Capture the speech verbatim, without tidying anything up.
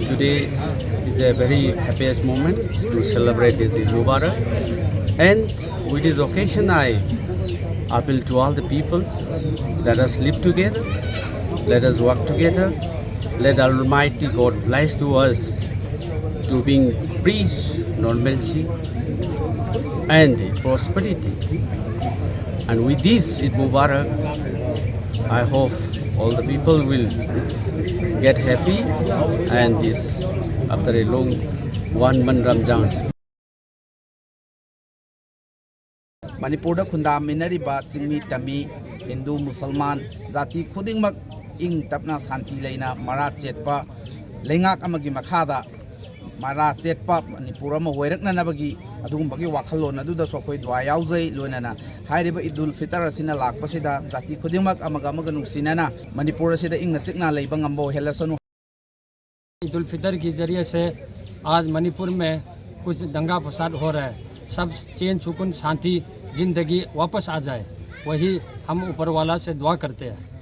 Today is a very happiest moment to celebrate this Eid Mubarak. And with this occasion, I appeal to all the people, let us live together, let us work together, let Almighty God bless to us to bring peace, normalcy, and prosperity. And with this Eid Mubarak, I hope all the people will get happy and this after a long one month Ramzan. ꯃꯅꯤꯄꯨꯔꯗ ꯈꯨꯟꯗꯥꯃꯤꯟꯅꯔꯤꯕ ꯆꯤꯡꯃꯤ ꯇꯝꯃꯤ, ꯍꯤꯟꯗꯨ, ꯃꯨꯁꯜꯃꯥꯟ, ꯖꯥꯇꯤ ꯈꯨꯗꯤꯡꯃꯛ ꯏꯪ ꯇꯞꯅ ꯁꯥꯟꯇꯤ ꯂꯩꯅ ꯃꯔꯥ ꯆꯦꯠꯄ ꯂꯩꯉꯥꯛ ꯑꯃꯒꯤ ꯃꯈꯥꯗ ꯃꯔꯥ ꯆꯦꯠꯄ ꯃꯅꯤꯄꯨꯔ ꯑꯃ ꯑꯣꯏꯔꯛꯅꯅꯕꯒꯤ ꯑꯗꯨꯒꯨꯝꯕꯒꯤ ꯋꯥꯈꯜꯂꯣꯟ ꯑꯗꯨꯗꯁꯨ ꯑꯩꯈꯣꯏ ꯗꯨꯋꯥ ꯌꯥꯎꯖꯩ꯫ ꯂꯣꯏꯅꯅ ꯍꯥꯏꯔꯤꯕ ꯏꯗꯨꯜ ꯐꯤꯇꯔ ꯑꯁꯤꯅ ꯂꯥꯛꯄꯁꯤꯗ ꯖꯥꯇꯤ ꯈꯨꯗꯤꯡꯃꯛ ꯑꯃꯒ ꯑꯃꯒ ꯅꯨꯡꯁꯤꯅꯅ ꯃꯅꯤꯄꯨꯔ ꯑꯁꯤꯗ ꯏꯪꯅ ꯆꯤꯛꯅ ꯂꯩꯕ ꯉꯝꯕ ꯑꯣꯏꯍꯜꯂꯁꯅꯨ꯫ ईद उल फितर के जरिए से आज मणिपुर में कुछ दंगा फसाद हो रहा है, सब चैन सुकून शांति जिंदगी वापस आ जाए, वही हम ऊपर वाला से दुआ करते हैं।